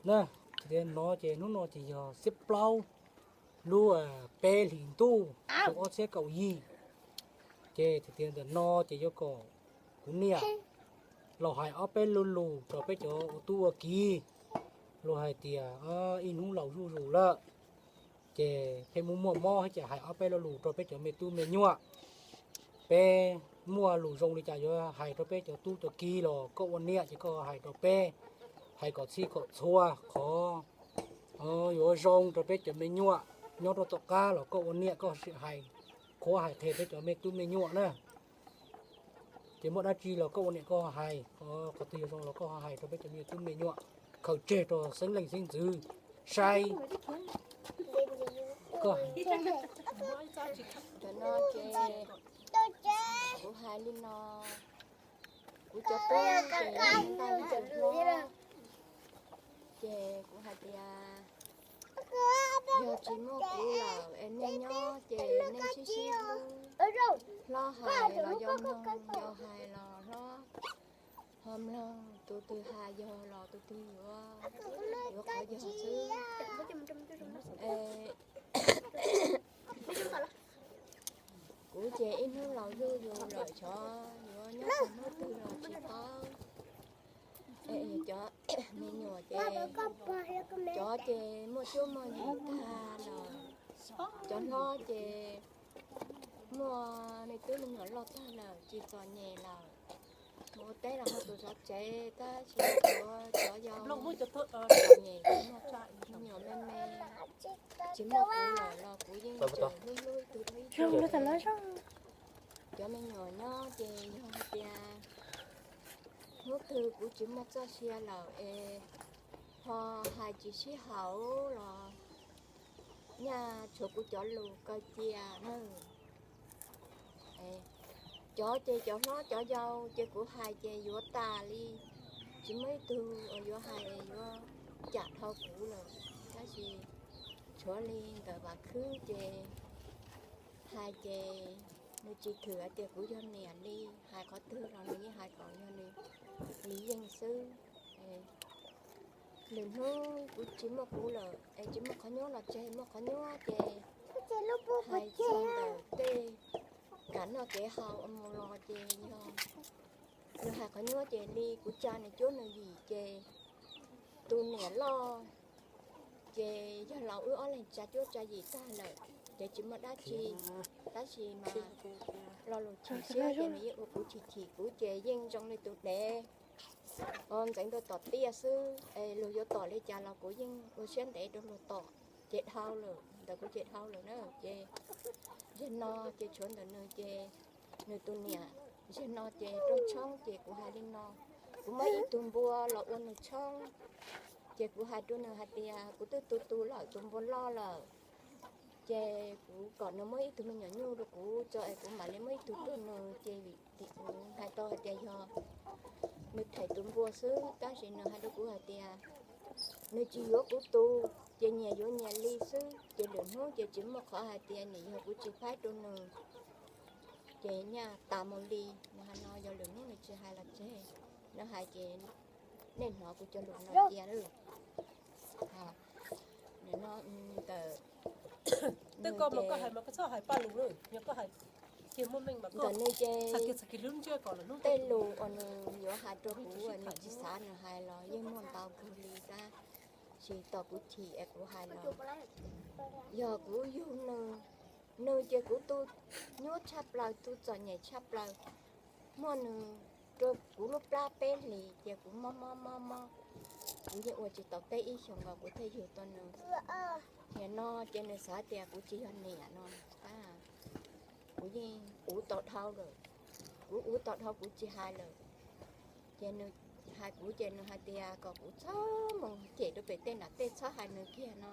Na, tias no ces hnub no ces yog xiab plaub lub peb hlis ntuj xyoo ob txhiab kaum yim. Ces tias ntawm no ces yuav kom kuv niam los hais ob peb lo lus rau peb cov ua tub ua kiv, luag hais tias ib hnub laus zuj zus lawm, ces pheej muaj muaj mob ces hais ob peb lo lus rau peb cov me tub me nyuam. Peb muaj lus zoo li cas yuav hais rau peb cov tub cov kiv los koj ua niam ces koj hais rau peb, hais kom txhij kom txhua qhov yuav zoo rau peb cov me nyuam nyob rau tom qab los koj ua niam koj sim hais qhuab hais qhia peb cov me tub me nyuam na. Ces muaj dab tsi los koj ua niam koj hais, qhov twg yog zoo los koj hais rau peb cov me tub me nyuam, khaws tseg rau xeeb leej xeeb ntxwv saib. Cov no ces kuv hais li no, kuv cov tub ces npaj li ntawd hlob, ces kuv hais tias yog tsis muaj kuv lawm es nej nyob ces nej sib sib hlub, hlob hais los yog mloog, yau hais los hlob ho mloog, tus twg hais yog los tus twg yuav, yuav qhov yog xwb. Kuv ces ib hnub laus zuj zus lawm, xyov yuav nyob txog hnub twg los tsis paub. Cov me nyuam ces, cov ces muaj cuab muaj yig tag lawm, cov hlob ces muaj me tub me nyuam loj tag lawm tsis txom nyem lawm. Mus ua teb los muaj tus zov tsev, tab sis cov yau txom nyem, me nyuam me me, tsis muaj kuv lawm los kuv yeej tseem hlub hlub ib tug dua ib tug. Cov me nyuam nyob ces yog hais tias hnub twg kuv tsis muaj txoj sia lawm es ho hais tsis sib haum los nyaj tshuav kuv cov lus kaw cia na. Cov ces cov hlob cov yau ces kuv hais ces yuav tas li, tsis muaj ib tug yuav hais yuav cam dhau kuv lawm. Tab sis tshuav li ntawm Vam Khwb ces hais ces nws tsis thwm hais tias kuv yog niam li, hais qhov twg los nws yeej hais kom yog nws li yeej xwb. Lwm hnub kuv tsis muaj kuv lawm es tsis muaj qhov nyuab los tseg, muaj qhov nyuab ces hais txog ntawm tej kev noj kev haus mus los ces yog nws hais qhov nyuab ces li kuv tsa nws cuab nws yim ces tus niam loj ces yog laus wb ob leeg tsa cuab tsa yim tag lawm ces tsis muaj dab tsi, tab sis mas lo lus chim siab ces nws yeej ua kuv chim chim, kuv ces yeej zoo li tus dev ntxeev rau tom tiaj xwb es luag yuav tom li cas los kuv yeej ua siab ntev rau luag tom ces dhau lawm, ntawm kuv ces dhau lawm na. Ces zaum no ces tshuav ntawm nws ces nws tus niam, zaum no ces rooj tshoob ces kuv hais li no, kuv muab ib tug npua los ua nws tshoob, ces kuv hais rau nws hais tias kuv twb tu tu lawm, tus npua loj lawm, ces kuv kom nws muab ib tug me nyuam nyuj rau kuv tso es kuv mam li muab ib tug rau nws. Ces vim kuv hais tau hais tias yog nws them tus npua xwb, tab sis nws hais rau kuv hais tias nws tsis yuav kuv tu, ces nyias yuav nyias li xwb, ces lwm hnub ces tsis muaj qhov hais tias nws yog kuv tsis faib rau nws, ces nyaj tas mus li. Nws hais no yog lwm hnub nws tsis hais los tseg, nws hais ces nej hnov kuv cov lus no cia lawm. Ntawm nws ces tej lus uas nws yuav hais rau kuv nws tsis xav nws hais los yeej muaj ntau kawg li, tab sis tos kuv chim es kuv hais los yog kuv yug nws, nws ces kuv tu nyuaj tshaj plaws, tu txom nyem tshaj plaws. Muaj nws rau kuv lub plab peb hlis ces kuv mob mob mob mob, kuv yeej ua tsis tau teb ib xyoos nkaus kuv thiaj yug tau nws. Nim no ces nws xav tias kuv tsis yog niam no, kuv yeej uv tau dhau lawm, kuv uv tau dhau kuv tsis hais lawm. Ces nws hais kuv ces nws hais tias kom kuv txhob mus cem rau pem tej nam tej, txhob hais nws kiag no,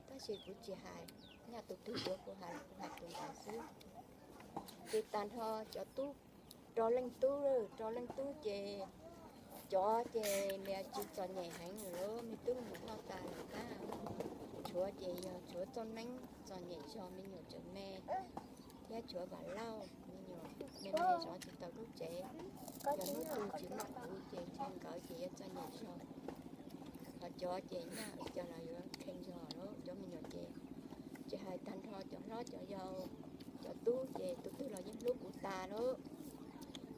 tab sis kuv tsis hais, nyaj tus twg yuav kuv hais los kuv hais tus ntawd xwb. Ces tag nrho cov tub, rau leej tub, rau leej tub ces cov ces nws tsis txom nyem heev lawm, me tub me nyuam loj tas lawm tab, tshuav ces yog tshuav txoj neeb txom nyem zog, me nyuam tseem me, thiab tshuav Vam Lauj me nyuam me me zov tsis tau lub tsev. Yog hnub twg tsis muaj kuv ces ntshe nkawd ces yuav txom nyem zog. Qhov cov ces nyaj ua cas los yuav kheej zog lawm. Cov me nyuam ces tsis hais tag nrho cov hlob cov yau, cov tub ces tus twg los yeej hlub kuv tas lawm.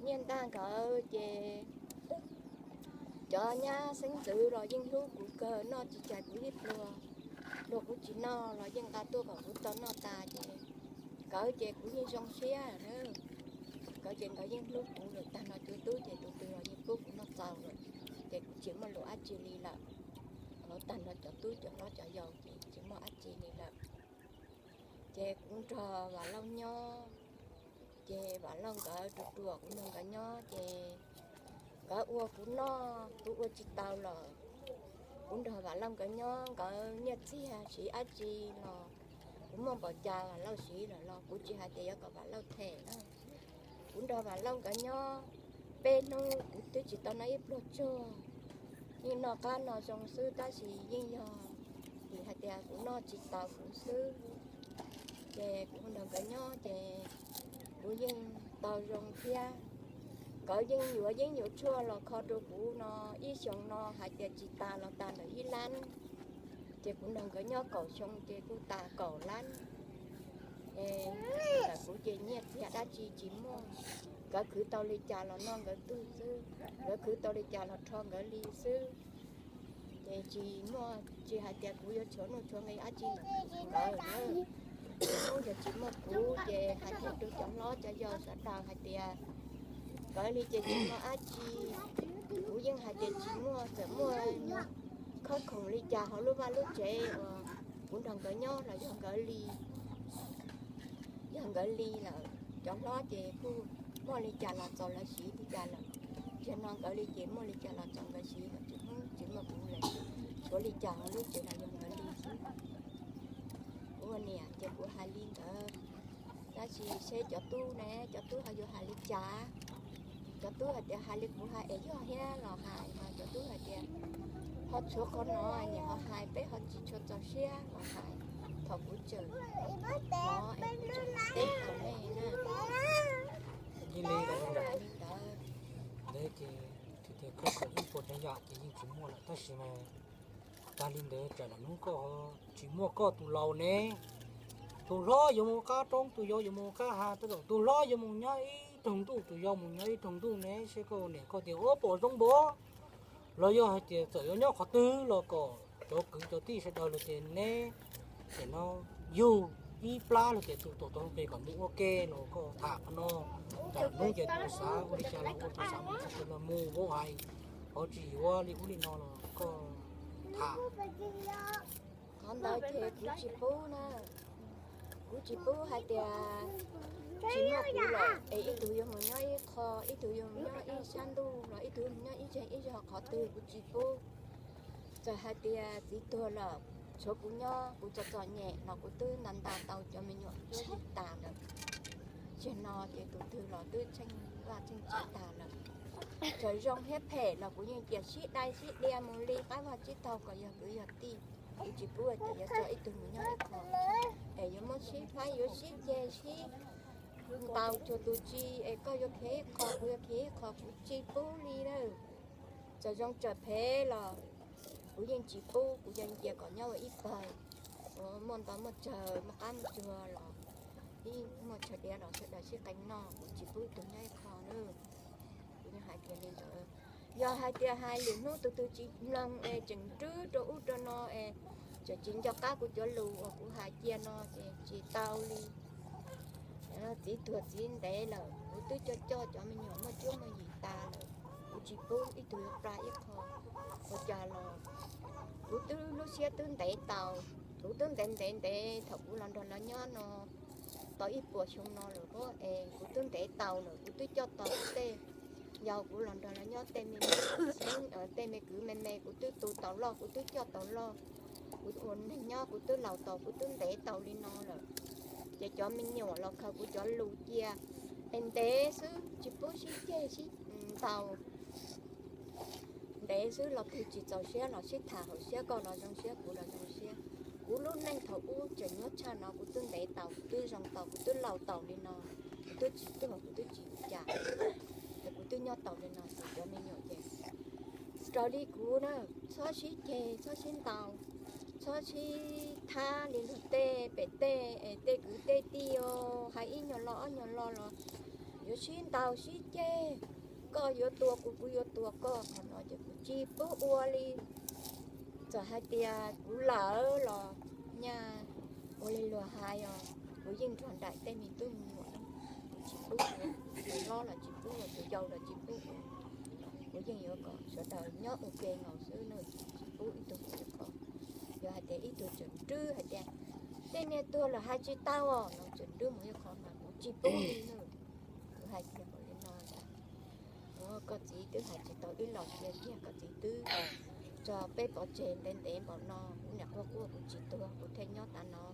Niaj ntaj nkawd ces cov nyab xeeb ntxwv los yeej hlub kuv kawg, noj tsis tsais kuv ib pluag, luag kuv tsis noj los yeej nqa tuaj kom kuv tau noj tas ces nkawd ces kuv yeej zoo siab na. Nkawd ces nkawd yeej hlub kuv lawm, tag nrho cov tub ces tus twg los yeej pub kuv noj txaus lawm, ces kuv tsis muaj lus dab tsi li lawm. Tag nrho cov tub cov hlob cov yau ces tsis muaj dab tsi li lawm. Ces kuv nrog Vam Lauj nyob, ces Vam Lauj nkawd ruam ruam, kuv nrog nkawd nyob ces nkawd ua kuv noj, kuv ua tsis tau los kuv nrog Vam Lauj nkawd nyob, nkawd nyiaj txiag siv dab tsi los kuv muaj npaum cas Vam Lauj siv lawm los kuv tsis hais tias yuav kom Vam Lauj them na. Kuv nrog Vam Lauj nkawd nyob peb hnub kuv twb tsis tau noj ib pluag tsuag, yeej noj qab noj zoo xwb tab sis yeej yog vim hais tias kuv noj tsis tau kuv xwb. Ces kuv nrog nkawd nyob ces kuv yeej tau zoo thiab. Nkawd yeej yuav yeeb yuav tshuaj los kho rau kuv no, ib xyoos no hais tias tsis tas los tas ntawm ib lab. Ces kuv nrog nkawd nyob kaum xyoo ces kuj tas kaum lab. Ntawm kuv ces nyiaj txiag dab tsi tsis muaj, nkawd khwv tau li cas los noj nkawd tug xwb, nkawd khwv tau li cas los rho nkawd li xwb. Ces tsis muaj, tsis hais tias kuv yuav tshuav nuj tshuav nqi dab tsi ntawm nkawd na. Hnub yog tsis muaj kuv ces hais thiab rau cov hlob cov yau sawv daws hais tias nkawd li ces tsis muaj dab tsi. Kuv yeej hais tias tsis muaj, txawm muaj khob khoom li cas hauv lub vaj lub tsev uas kuv nrog nkawd nyob los yog nkawd li, yog nkawd li lawm. Cov hlob ces kuj muaj li cas los txaus lawv siv li cas lawm. Tiam no nkawd li ces muaj li cas los txaus nkawd siv, tsis muaj kuv lawm, tshuav li cas hauv lub tsev los yog nkawd li xwb. Kuv ua niam ces kuv hais li ntawd, tab sis seb cov tub ne, cov tub ho yuav hais li cas? Cov tub hais tias hais li kuv hais es yog thiab los hais, cov tub hais tias ho tshuav qhov no niam ho hais peb ho tsis tshua txaus siab los hais. Thaum kuv tseem no es kuv tseem teb kom nej na. Li ntawd, ntev ces tias khawb khaum ib puas tsav yam ces yeej tsis muaj lawm tab sis mas tag li ntawd tsam lwm hnub koj tsis muaj koj tus laus ne, tus hlob yuav mus qab roob, tus yau yuav mus qab hav, tus hlob yuav mus nyob ib rooj ntuj, tus yau mus nyob ib rooj ntuj ne, seb koj niam koj tias ua pom zoo npaum los yog hais tias txawm yuav nyob qhov twg los kom cov kwv cov tij sawv daws los tias neb, ces no yug ib plab los tias tus tuam tau qis kom mus ua ke los koj tham qhov no. Tsam lwm hnub ces tus xav ua li cas los ua, tus xav mus tsis tau los mus, ua hais qhov tsis yuav li ub li no los koj tham. Qhov ntawd ces kuv tsis pub na. Kuv tsis pub hais tias tsis muaj kuv lawm es ib tug yuav mus nyob ib qho, ib tug yuav mus nyob ib sab ntuj los ib tug yuav mus nyob ib zej ib zog qhov twg, kuv tsis pub. Txawm hais tias txiv tuag lawm tshuav kuv nyob, kuv txom txom nyem los kuv twb nta nta tau cov me nyuam tsib tas lawm. Tsam no ces tus twg los twb tsheej vaj tsheej tsev tas lawm. Txawm zoo thiab phem los kuv yeej cia sib dai sib dia mus li qab vag tsib taug kom yog kwv yog tij. Kuv tsis pub hais tias yuav tso ib tug mus nyob ib qho es yuav muab sib faib yuav sib ceg sib ntaus cuag tus tsi es koj yuav khiav ib qho kuv yuav khiav ib qho, kuv tsis pub li na. Txawm zoo txawm phem los kuv yeej tsis pub, kuv yeej cia kom nyob ua ib pawg. Muaj nto muaj tsawg muaj qab muaj tsuag los ib muaj tshaw diav los sawv daws sib qee noj, kuv tsis pub ib tug nyob ib qho na. Kuv yeej hais tias li ntawd. Yog hais tias hais lwm hnub tus twg tsis mloog es tseem rwb rau ub rau no es tseem tsis nco qab kuv cov lus uas kuv hais cia no ces tsis tau li. Txiv tuag txiv ntev lawm, kuv twb coj coj cov me nyuam muaj cuab muaj yig tas lawm, kuv tsis pub ib tug yuav pla ib qho. Ua cas los kuv twb lub siab twb ntev tau, kuv twb ntev ntev ntev thaum kuv los nrog lawv nyob no tau ib puas xyoo no lawm es kuv twb ntev tau lawm, kuv twb coj tau tej, yog kuv los nrog lawv nyob tej me, tej me kwv me me kuv twb tu tau loj, kuv twb coj tau loj, kuv ua neeg nyob kuv twb laus tau, kuv twb ntev tau li no lawm. Ces cov me nyuam los khaws kuv cov lus cia es ntev xwb, tsis pub sib ceg sib ntaus. Ntev xwb los twg tsis txaus siab los sib tham hauv siab, koj los zoo siab kuv los zoo siab. Kuv lub neej thaum ub tseem nyuaj tshaj no kuv twb ntev tau, kuv twb zoo tau, kuv twb laus tau li no, kuv twb tsis tuag kuv twb tsis ua cas, es kuv twb nyob tau li no ces cov me nyuam ces raws li kuv na, txhob sib ceg, txhob sib ntaus, txhob sib thab li luag tej pem tej es tej kwv tej tij os, hais ib nyuag lo ob nyuag lo los yuav sib ntaus sib ceg, koj yuav tua kuv, kuv yuav tua koj, qhov no ces kuv tsis pub ua li. Txawm hais tias kuv lawm los nyaj ua li luag hais os, kuv yeej nrog nraim tej me tub me nyuam, kuv tsis pub ua, tus hlob los tsis pub ua, tus yau los tsis pub ua. Kuv yeej yuav kom sawv daws nyob ua ke nkaus xwb na, tsis pub ib tug mus ua qhov. Yog hais tias ib tug tseem nrwb hais tias tej niag tuag lawm hais tsis tau os, los tseem nrwb mus ua qhov mas kuv tsis pub li na. Kuv hais kiag npaum li no ntag. Koj txiv twb hais tsis tau ib los kiag, koj txiv twb tso peb pov tseg ntev ntev npaum no, kuv niam quaj quaj kuv tsis tuag kuv thiaj nyob tav no.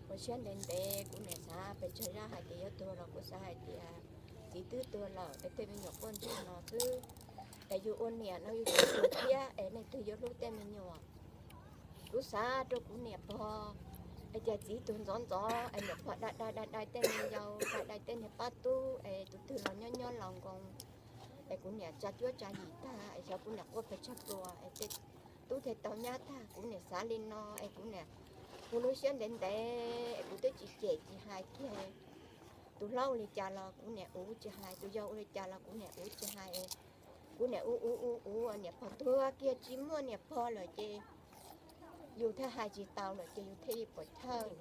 Ua siab ntev ntev kuv niam xav pes tsawg zaj hais tias yuav tuag los kuv xav hais tias txiv twb tuag lawm es tej me nyuam quaj ntsuag no xwb. Es yus ua niam no yus tsis tuag thiab es leej twg yuav hlub tej me nyuam? Kuv xav rau kuv niam pog, es cas txiv tuag ntxov ntxov es niam pog dai dai dai dai tej me yau, dai dai tej niag pab tub es tus twg los nyob nyob laus nkoos. Es kuv niam tsa cuab tsa yim tag es xyov kuv niam quaj pes tsawg pluas es tej tub thiaj tau nyab tag. Kuv niam xav li no es kuv niam ua lub siab ntev ntev es kuv twb tsis cem tsis hais kiag. Tus hlob ua li cas los kuv niam uv tsis hais, tus yau ua li cas los kuv niam uv tsis hais. Kuv niam uv uv uv uv, niam pog tuag kiag tsis muaj niam pog lawm ces yus thiaj hais tsis tau lawm ces yus thiaj li puas chawj.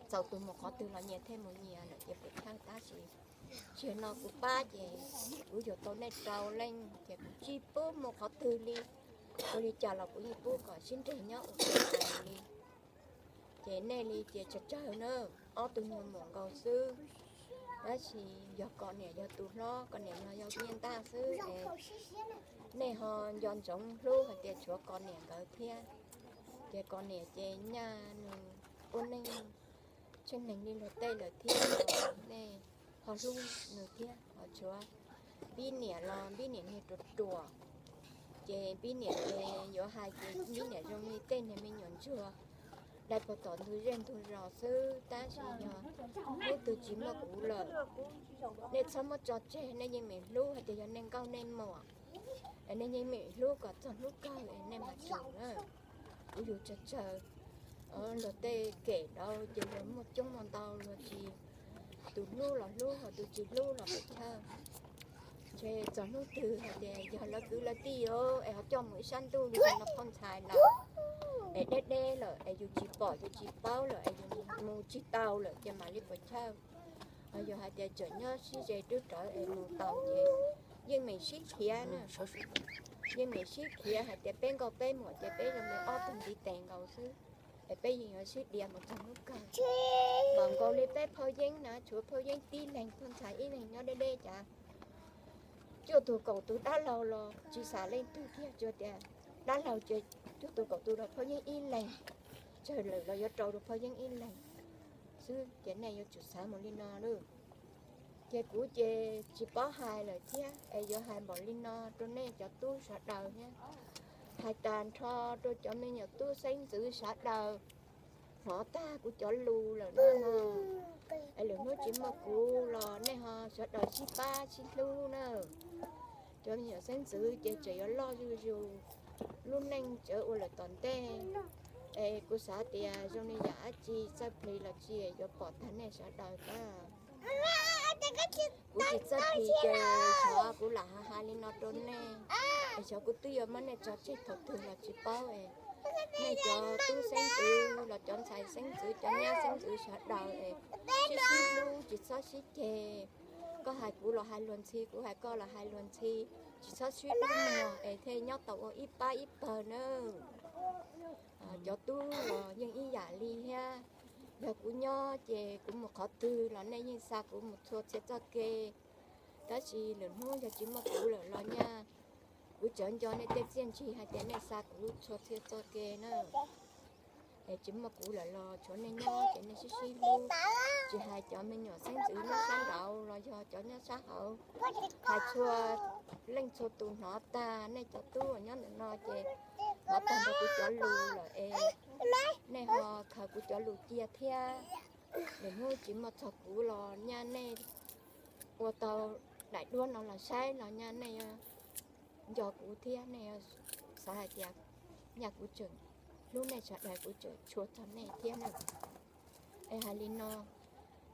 Txaus tus mus qhov twg los nyias thiaj mus nyias lawm ces puas chawj. Tab sis tsim no kuv pab ces kuv yuav tau nej rau leej ces kuv tsis pub mus qhov twg li. Ua li cas los kuv yeej pub kom sib nreg nyob ua ke li. Ces nej li ces tsawg tsawg na, ob tug nyuag muam nkaus xwb. Tab sis yog kom niam yog tus hlob, kom niam yog yau nyiaj ntaj xwb es nej ho nco ntsoov hlub hais tias tshuav kom niam nkawd thiab. Ces kom niam ces nyaj nws ua neej tsheej neeg li luag tej lawm thiab, nej ho hlub nws thiab. Ho tshuav pib niam los pib niam niag ruam ruam, ces pib niam ces yuav hais ces pib niam zoo li tej niag me nyuam ntsuag dai puag tom ntug zej ntug zos xwb. Tab sis yog hnub twg tsis muaj kuv lawm, nej txhob muab tso tseg, nej yeej meem hlub hais tias yog nej nkauj nej muam, nej yeej meem hlub kom txog hnub kawg es nej mam tsum na. Kuv yug tsawg tsawg, luag tej kem ntau ces luag muaj coob muaj ntau luag tsis, tus hlub los hlub ho tus tsis hlub los puas chawj. Ntshe txog hnub twg hais tias yog lawv kwv lawv tij es ho coj mus ib sab ntuj li no phoj ntxhais lawm, es deb deb lawm es yus tsis pom yus tsis paub lawm es yus mus tsis tau lawm ces mam li puas chawj. Ho yog hais tias tseem nyob sib ze twb rawv es mus tau ces yeej meem sib khiav na. Yeej meem sib khiav hais tias peb nkauj peb muam ces peb zoo li ob tug ntiv tes nkaus xwb, es peb yeej yuav sib dias mus txog hnub kawg. Npaum nkaus li peb phauj yeeb na, tshuav phauj yeeb tib leeg, phoj ntxhais ib leeg nyob deb deb cas cuaj tug kaum tus dab laug los tsis xam leej twg kiag, tsuas tias dab laug ces cuaj tug kaum tus los phauj yeeb ib leeg, tsawg lawm los yuav rau rau phauj yeeb ib leeg xwb. Ces nej yuav tsum xav mus li no lauj. Ces kuv ces tsis paub hais lawm thiab es yuav hais npaum li no rau nej cov tub sawv daws thiab. Hais tas nrho rau cov me nyuam tub xeeb ntxwv sawv daws hnov tag kuv cov lus lawm no. Es lwm hnub tsis muaj kuv los nej ho sawv daws sib pab sib hlub na. Cov me nyuam xeeb ntxwv ces tseem yuav loj zuj zus, lub neej tseem ua lawm tom ntej. Es kuv xav tias zoo li yam dab tsi txawj plis los tsis yuav pom tag nej sawv daws na. Kuv tsis txawj plis ces xyov kuv lam hais li no rau nej, es xyov kuv twb yuav muab nej tso tseg thaum twg los tsis paub es. Nej cov tub xeeb ntxwv los cov ntxhais xeeb ntxwv, cov nyab xeeb ntxwv sawv daws es sib sib hlub, tsis txhob sib ceg. Koj hais kuv los hais luag ntxhi, kuv hais koj los hais luag ntxhi, tsis txhob sib hlub muag es thiaj nyob tau ua ib pab ib pawg nawb. Cov tub los yeej ib yam li thiab. Yog kuv nyob ces kuv mus qhov twg los nej yeej xa kuv mus txhua txhia txoj kev. Tab sis lwm hnub yog tsis muaj kuv lawm los nyaj kuv tseem nco nej tej txiaj ntsig hais tias nej xa kuv txhua txhia txoj kev na. Es tsis muaj kuv lawm los tshuav nej nyob ces nej sib sib hlub, tsis hais cov me nyuam xeeb ntxwv nyob sab nraud los yog cov nyob sab hauv. Hais txhua leej txhua tus hnov tag, nej cov tub uas nyob ntawm no ces hnov tag nrho kuv cov lus lawm es nej ho khaws kuv cov lus cia thiab. Lwm hnub tsis muaj txog kuv los nyaj nej ua tau daim duab no los saib los nyaj nej nco kuv thiab nej xav hais tias nyaj kuv tseem hlub nej sawv daws, kuv tseem tshua txog nej thiab na. Es hais li no,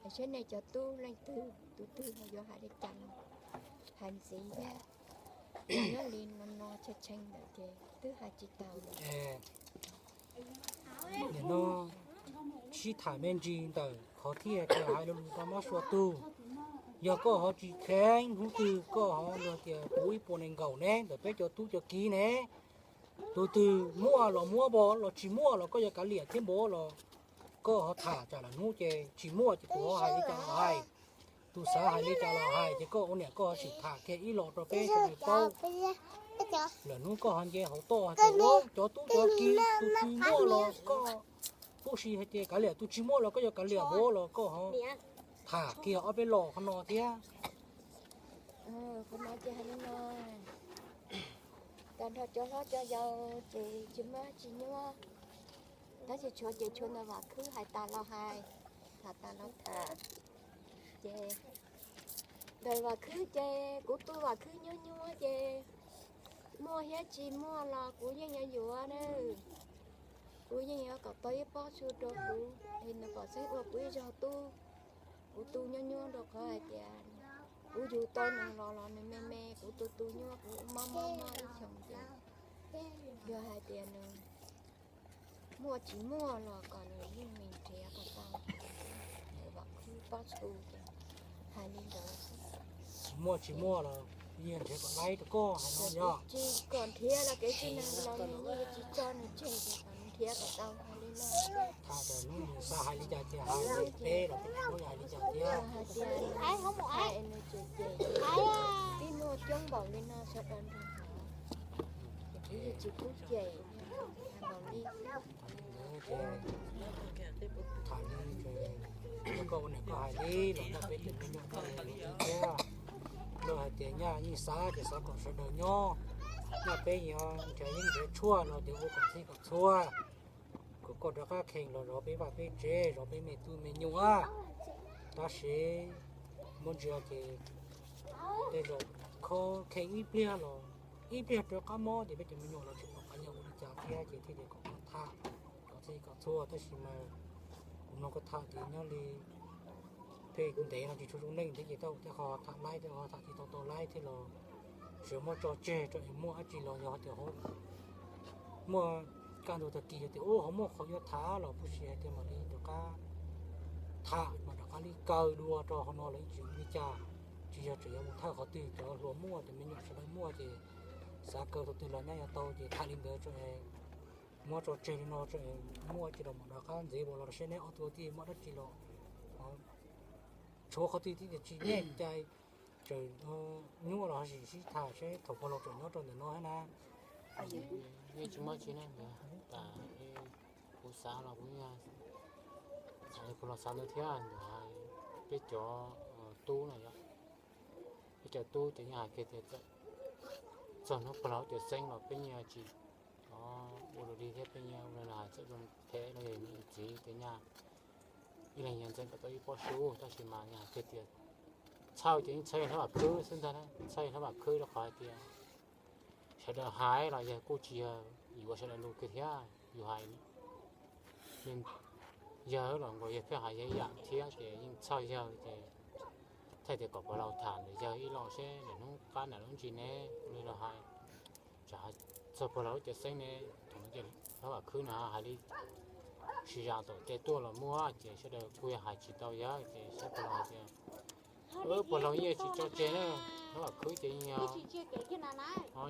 es saib nej cov tub leej twg tus twg ho yuav hais li cas los hais ntxiv thiab. Nyob li no no tshee tshee ntawd ces twb hais tsis tau lawm. Nim no sib tham me ntsis ntawm qhov thiaj tias hais lus rau mab sua tug. Yog koj ho tsis kheev hnub twg koj ho luag tias kuv ib puas nees nkaum ne ntawm peb cov tub cov kiv ne, tus twg muaj los muab npog los tsis muaj los koj yuav kav liam thiab npog los koj ho tham tsam lawm hnub ces tsis muaj ces kuv ho hais li cas los hais. Tus xav hais li cas los hais ces koj ua niam koj ho sim tham kiag ib los rau peb sawv daws paub. Lawm hnub koj ho nce hauv toj hais tias ua cov tub cov kiv tus twg muaj los koj pub si hais tias kav liam, tus tsis muaj los koj yuav kav liam npog los koj ho tham kiag ob peb los qhov no thiab. Qhov no ces hais li no, tag nrho cov hlob cov yau ces tsis muaj tsis nyuaj, tab sis tshuav ces tshuav ntawm Vam Khwb hais tas los hais, tham tas los tham. Ces ntawm Vam Khwb ces kuv tu Vam Khwb nyuaj nyuaj ces muaj thiab tsis muaj los kuv yeej yuav yuav na. Kuv yeej yuav kom tau ib pob su rau kuv es nws pom xeeb ua kuv ib zaug tub. Kuv tu nyuaj nyuaj rau qhov hais tias kuv yug tau nws los los nws me me, kuv tu tu nyuaj kuv mob mob mob ib xyoos ces yog hais tias nws muaj tsis muaj los kom nws yeej nrhiav kom tau ntawm Vam Khwb pob su ces hais li ntawd. Tsis muaj tsis muaj los yeej nrhiav kom laib rau koj hais no yog. Tsis kom nrhiav los kev tsis nws los nws yeej tsis tso nws tseg ces kom nrhiav kom tau hais li no. Tham tas hnub nws xav hais li cas ces hais li peb los peb tsis paub hais li cas thiab. Hais tias nws hais nws tseem cem, tib muaj coob npaum li no sawv daws nrog hais, ces kuv yeej tsis pub cem npaum li. Tham li, koj ua niam koj hais li los nrog peb tus me nyuam koj hais li thiab. Luag hais tias nyaj yeej xav ces xav kom sawv daws nyob, nyaj peb yog nrhiav yeeb nrhiav tshuaj no ces ua kom txhij kom txhua, kom koj rov qab kheej los zov peb vaj peb tsev zov peb me tub me nyuam. Tab sis muab ntsia ces tej zaum kho kheej ib pliag los ib pliag rov qab mob ces peb cov me nyuam los tsis pom qab yuav ua li cas thiab ces thiaj li kom koj tham kom txhij kom txhua. Tab sis mas kuv mloog koj tham ces nyob li pheej ntev no tsis tshua zoo neej thiab ces tau tej qho tham laib tej qho tham tsis tau tau laib thiab los tseem muab tso tseg rau es muaj dab tsi los yog tias muaj kaj ntug tag kis yog tias ub ho muaj qhov yuav tham los pub si hais tias mam li rov qab tham mam rov qab li kaw dua rau qhov no los yeej tsis ua li cas. Tsis yog tseem yuav mus thawj qhov twg, cov hluas muaj cov me nyuam sawv daws muaj ces xav kaw thaum twg los nyaj yuav tau ces tham li ntawd tso es muab tso tseg li no tso es muaj dab tsi los mam rov qab ntxiv los seb neb ob tug thiaj muaj dab tsi los tshuav qhov twg thiab tias tsis yeej cai tseem nyuaj los ho sim sib tham seb thaum pog laus tseem nyob rau ntawm no thiab na. Yeej tsis muaj tsi na, tas kuv xav los kuv yeej, kuv los xav ntawd thiab, peb cov tub no yog, peb cov tub ces yeej hais kiag tias txog hnub pog laus cawm xeeb los peb yeej tsis ua dua li thiab, peb yeej ua li los hais txawm zoo phem los yog me txiv ces nyaj ib leeg yog ntxeev kom tau ib pob su, tab sis mas yeej hais kiag tias txhawj ces yeej txhawj yog hlab vam khwb xwb ntag, txhawj yog hlab vam khwb rau qhov hais tias sawv daws hais los yog kuj tsis yog yuav sawv daws lus kiag thiab, yus hais yawg los nkaus yawg pheej hais yawg ib yam thiab ces yeej txhawj yawg ces txhawj tias kom pog laus tham ntawm yawg ib los seb lwm hnub qab nam lub ntsis ne li los hais. Tsam txog pog laus lub cawm xeeb ne, thaum no ces hlab vam khwb no hais li sib zam tom tej tuaj los muaj ces sawv daws kuj yog hais tsis tau yawg ces saib pog laus hais tias, pog laus yeej tsis tso tseg na, hlab vam khwb ces yeej yog,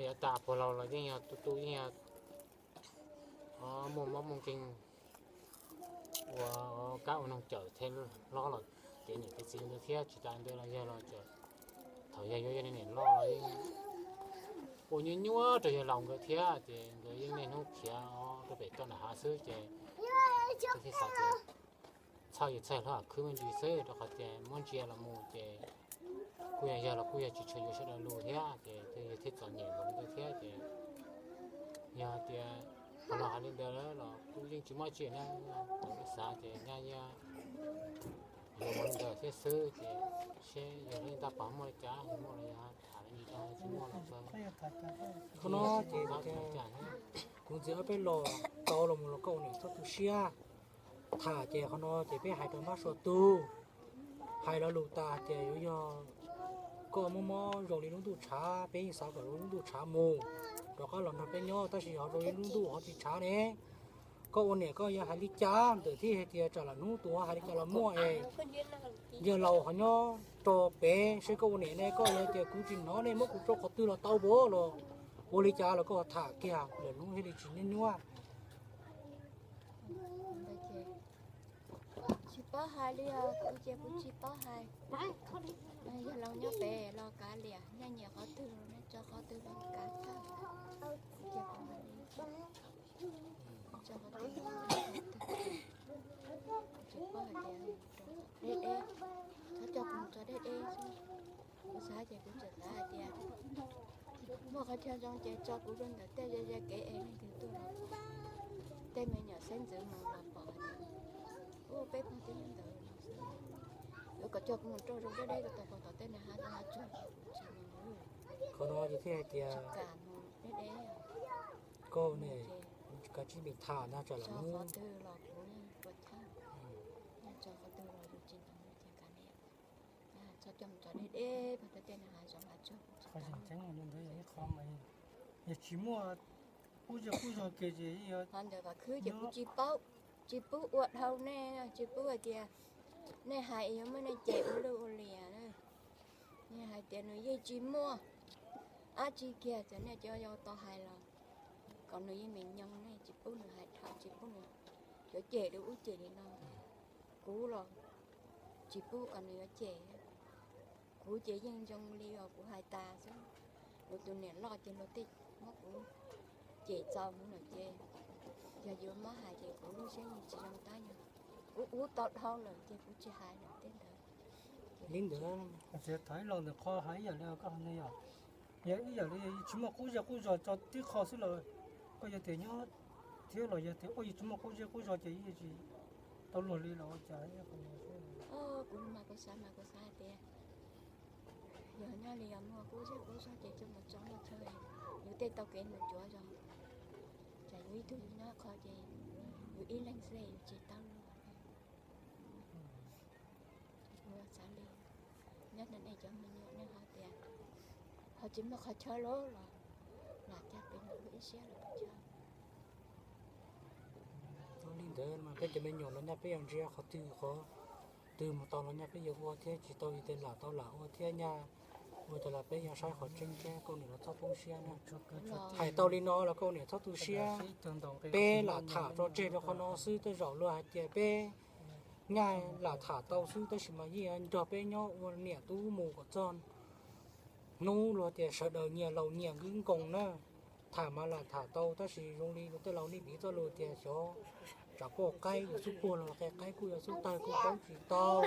yav tas pog laus los yeej yog tu tu yeej yog muaj mob muaj nkeeg ua kab ua noog cawm thiaj hlob los kev niam kev txiv ntawd thiab. Tsis tas ntawd los yog los thaum yog yuav yog niam loj los yeej ua nyuaj nyuaj rau yawg laus nkawd thiab ces nkawd yeej niaj hnub khiav rau pem toj nram hav xwb ces thiaj xav tias txhawj yawg txhawj hlab vam khwb me ntsis xwb rau qhov tias muab ntsia los mus ces kuj yog yawg los kuj yog tsis tshua yuav sawv daws lus thiab ces yawg thiaj txom nyem npaum ntawd thiab ces yog tias pog laus hais li ntawd los kuj yeej tsis muaj tsi na, kuv xav ces nyaj yeej yog mus li ntawd thiab xwb ces seb yog leej ntaj pog muaj li cas yog muaj los yog tham li ntsis Qhov no ces kuv ntxiv ob peb los tau los mus los koj ua niam txhob tu siab. Tham ces qhov no ces peb hais rau mab sua tug, hais lo lus tas ces yuav yog koj muaj mob zoo li lub ntuj tshav, peb yeej xav kom zoo li lub ntuj tshav mus rov qab los nrog peb nyob, tab sis ho zoo li lub ntuj ho tsis tshav ne. Koj ua niam koj yuav hais li cas ntawm thiab hais tias tsam lam hnub tuaj hais li cas los muaj es yawg laus ho nyob rau pem, seb koj ua niam ne koj yuav tias kuv tsis hnov nej muab kuv tso qhov twg los tau pov los ua li cas los koj tham kiag lawm hnub thiaj li tsis nyuaj nyuaj. Tsis paub hais li os, kuv ces kuv tsis paub hais. Yog los nyob pem los kav liam, nej nyiam qhov twg los nej tso qhov twg los kav tag. Kuv ces kuv hais li, tso qhov twg los kav tag. Kuv tsis paub hais tias deb deb, txhob coj kuv mus txog deb deb xwb. Kuv xav ces kuv tseem xav hais tias muaj qhov chaw zoo ces tso kuv rau ntawm tej ze ze kev es leej twg tuaj los pom, tej me nyuam xeeb ntxwv mus los pom hais tias ua peb pog tib neeg ntawd no xwb. Yuav kom coj kuv mus rau zoo deb deb rau tom, rau tom tej niag hav zoov hav tsuag, tsis mus. Qhov no ces thiaj hais tias tsis kam mus deb deb. Koj ne, kav tsij nim tham ntag tsam lam tso qhov twg los kuv yeej ua txhaum, tso qhov twg los yus tsis ntoo li ces kav liam. Txhob coj mus tso deb deb pog tib neeg hav zoov hav tsuag. Qhov tseem ceeb ntawd yog ib qho mas yog tsis muaj qub zej qub zog kiag ces ho ntawd vam khwb ces kuv tsis paub, tsis pub ua dhau nej, tsis pub hais tias nej hais yuav muab nej cem ua luj ua liam na. Nej hais tias nws yeej tsis muaj dab tsi kiag, txawm nej cov yau tau hais los kom nws yeej me nyoog, nej tsis pub nws hais dhau, tsis pub nws yuav cem li ub cem li no. Kuv los tsis pub kom nws yuav cem. Kuv ces yeej zoo li uas kuv hais tas xwb. Luag tus niam loj ces luag tej muab kuv cem txaus mus lawm ces yog yuav muab hais ces kuv lub siab yeej tsis zoo tab yog kuv ua tau dhau lawm ces kuv tsis hais lawm tej ntawd. Li ntawd, thaum ib los ntawm qhov hais ib yam li koj hais no yog, yog ib yam li tsis muaj qub zej qub zog tso tib qho xwb los koj yuav tias nyob thiab los yog tias ua yus tsis muaj qub zej qub zog ces yeej tsis tau luag li los ua cas. Kuv mas kuv xav mas kuv xav hais tias yog nyob li yog muaj qub zej qub zog ces coj mus tso muaj chaw, yus tej tau kev mus cuav zog, tsam yus ib tug yus nyob qhov ces yus ib leeg xwb yus tsis tau luag. Kuv xav li, nyob ntawm nej cov me nyuam nej ho tias ho tsis muaj qhov chaw los los lam caj pem no ua ib siab los peb chaw. Li ntawd mas peb cov me nyuam los nyaj peb yuav ntsia qhov twg qhov twg mus tau los nyaj peb yuav ua thiab, tsis tau yus tias lam tau lam ua thiab nyaj ua tas los peb yuav saib qhov tseeb thiab, koj niam los txhob poob siab na. Hais tau li no los koj niam txhob tu siab. Peb lam tham tso tseg rau qhov no xwb, tej zaum luag hais tias peb nyaj lam tham tau xwb tab sis mas yeej nrog peb nyob ua niam tub mus kom txog hnub luag tias sawv daws nyias laus nyias nkwj nkoos na. Tham mas lam tham tau tab sis zoo li luag tej laus nej piv txoj lus tias xyov tsam poj qaib yuav xub puag los qe qaib kuj yuav xub tawg kuj paub tsis tau.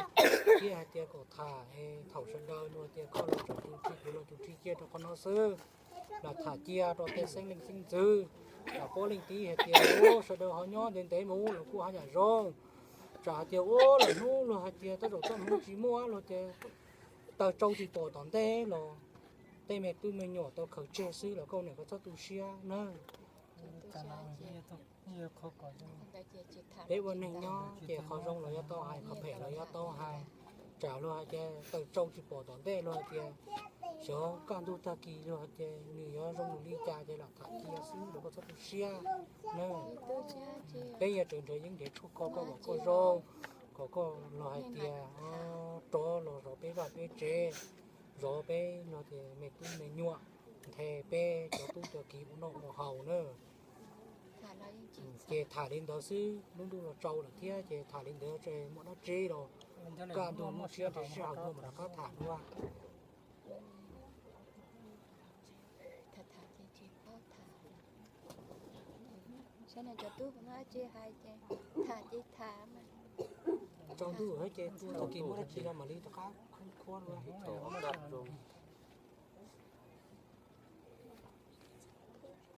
Thiab hais tias kom tham es thaum sawv daws luag tias koj los tsam tus tsis kuv los tus tsis cia rau qhov no xwb. Lam tham cia rau tej xeeb leej xeeb ntxwv, tsam poj leej tib hais tias ua sawv daws ho nyob ntev ntev mus los kuj haj yam zoo. Tsam hais tias ua lawm hnub luag hais tias tej zaum txoj hmoov tsis muaj luag tias taws tsau tsis pom tom ntej los tej me tub me nyuam tau khaws tseg xwb los koj niam koj txhob tu siab na. Peb ua neeg nyob ces qhov zoo los yuav tau hais, qhov phem los yuav tau hais. Tsam luag hais tias taws tsau tsis pom tom ntej, luag hais tias xyov kaj ntug tag kis luag hais tias nws yuav zoo li cas ces lam tham cia xwb los koj txhob tu siab na. Peb yuav tseem nrhiav yeeb nrhiav tshuaj kho koj kom koj zoo, kom koj los hais tias rov los zov peb vaj peb tsev, zov peb los tias me tub me nyuam, nthe peb cov tub cov kiv ua noj ua haus na. Ces tham li ntawd xwb, lub ntuj los tsaus lawm thiab ces tham li ntawd ces muaj dab tsi los kaj ntug muaj siab nrhiav sij hawm tuaj mam rov qab tham dua. Saib no cov tub muaj dab tsi hais ces tham ces tham mas. Tsaus ntuj ces tua tag kis muaj dab tsi los mam li rov qab khub khuab dua.